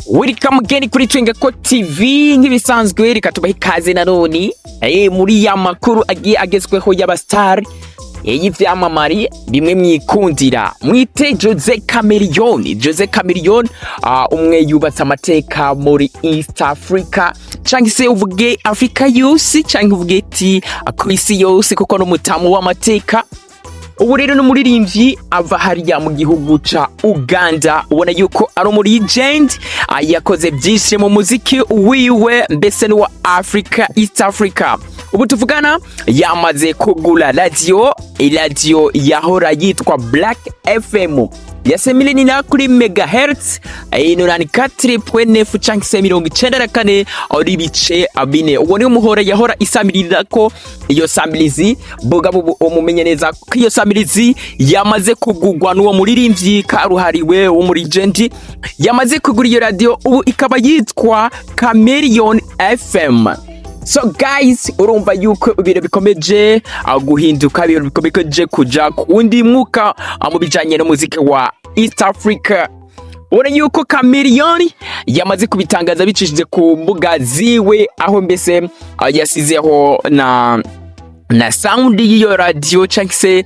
Welcome again kuri Twengako TV. Nk'ibisanzwe, reka tubahe ikaze nanone muri ya makuru agiye agezweho y'abastar, y'ivyamamare bimwe mwikundira. Mwite Jose Chameleone. Jose Chameleone, umwe yubatse amateka muri East Africa, canke se uvuge Afrika yose, canke uvuge ati ku isi yose, kuko n'umutamu w'amateka. Ubu rero n'umuririmbyi ava hariya mu gihugu ca Uganda, ubona yuko ari umu legend, yakoze byinshi mu muziki wiwe, mbese n'uwa Africa, East Africa. Ubu tuvugana yamaze kugura radio, radio yahora yitwa Black FM yaseminina kuri megahertz 94.9, canke se 94.4. Uwo ni umuhora yahora isamirira ko iyo samirizi boga. Ubu umumenye neza ko iyo samirizi yamaze kugurwa n'uwo muririmbyi karuhariwe wo muri legend. Yamaze kugura iyo radio, ubu ikaba yitwa Chameleone FM. So guys, urumva yuko ibintu bikomeje guhinduka, ibintu bikomeje kuja ku wundi mwuka mu bijanye n'umuziki wa East Africa. Ubona yuko Chameleone yamaze kubitangaza bicishije ku mbuga ziwe, aho mbese yasizeho na sound y'iyo radio, canke se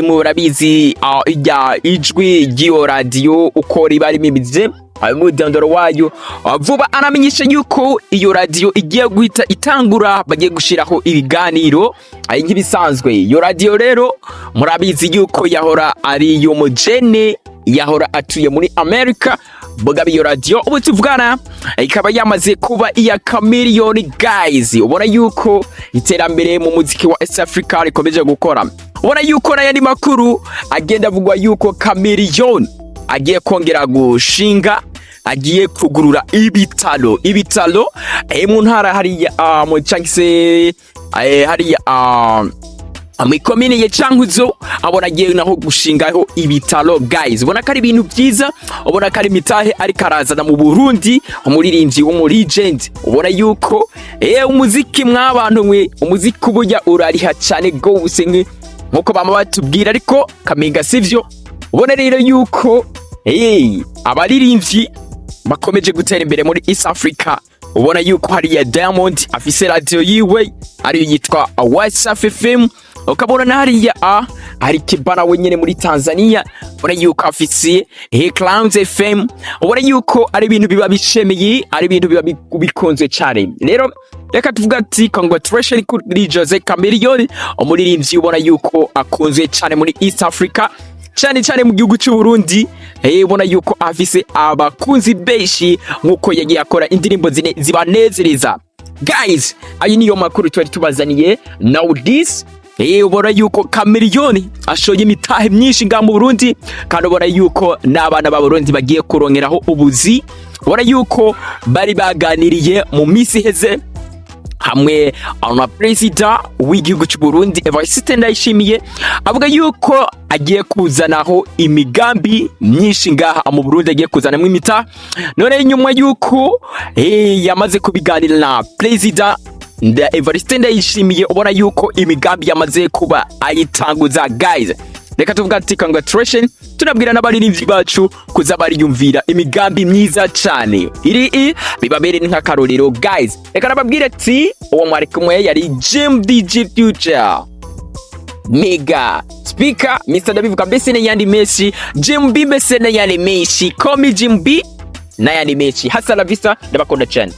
murabizi, ijya ijwi ry'iyo radio uko riba rimeze, umwidondoro wayo. Vuba aramenyesha yuko iyo radio igiye guhita itangura, bagiye gushiraho ibiganiro nk'ibisanzwe. Iyo radio rero murabizi yuko yahora ari iy'umujene yahora atuye muri America. Bugaba iyo radio ubu tuvugana ikaba yamaze kuba iya Chameleone. Guys, ubona yuko iterambere mu muziki wa East Africa rikomeje gukora. Ubona yuko n'ayandi makuru agenda avugwa yuko Chameleone agiye kongera gushinga, agiye kugurura ibitaro mu ntara hariya, mu canke se hariya mw'ikomine ya Cankuzo, abona agiye naho gushingaho ibitaro. Guys, ubona ko ari ibintu byiza, ubona ko ari imitahe ariko arazana mu Burundi, umuririmbyi wo mu legend. Ubona yuko umuziki, mwabantu mwe, umuziki uburya urariha cyane gose nkuko bama batubwira, ariko kamenga sivyo. Ubona rero yuko abaririmbyi bakomeje gutera imbere muri East Africa. Ubona yuko hariya Diamond afise radio yiwe ariyo yitwa Wasafi FM, ukabona na hariya hari Kibana wenyene muri Tanzania, ubona yuko afise Clouds FM. Ubona yuko ari ibintu biba bishemeye, ari ibintu biba bikunzwe cyane. Rero reka tuvuga ati congratulations kuri Jose Chameleone, umuririmbyi ubona yuko akunzwe cyane muri East Africa, cyane cyane mu gihugu cy'u Burundi. Ubona yuko afise abakunzi benshi nkuko yagiye akora indirimbo zine zibanezereza. Guys, ayo niyo makuru twari tubazaniye. Now this, ubona yuko Chameleone ashoye imitahe myinshi ngaha mu Burundi, kandi ubona yuko n'abana ba Burundi bagiye kurongeraho ubuzi. Ubona yuko bari baganiriye mu minsi iheze hamwe na perezida w'igihugu cy'u Burundi Evariste Ndayishimiye, avuga yuko agiye kuzanaho imigambi myinshi ngaha mu Burundi, agiye kuzanamo imita. None nyuma yuko yamaze kubiganira na perezida Evariste Ndayishimiye, ubona yuko imigambi yamaze kuba ayitanguza. Guys, reka tuvuga ati congratulation, tunabwira n'abaririmbyi bacu kuza bariyumvira imigambi myiza cyane iri i bibabere nk'akarorero. Guys, reka nababwire ati uwo mwari kumwe yari Jim DJ Future Mega Speaker Mr Ndabivuga, mbese n'ayandi menshi, Jim B, mbese n'ayandi menshi, call me Jim B n'ayandi menshi. Hasta la vista, ndabakunda cyane.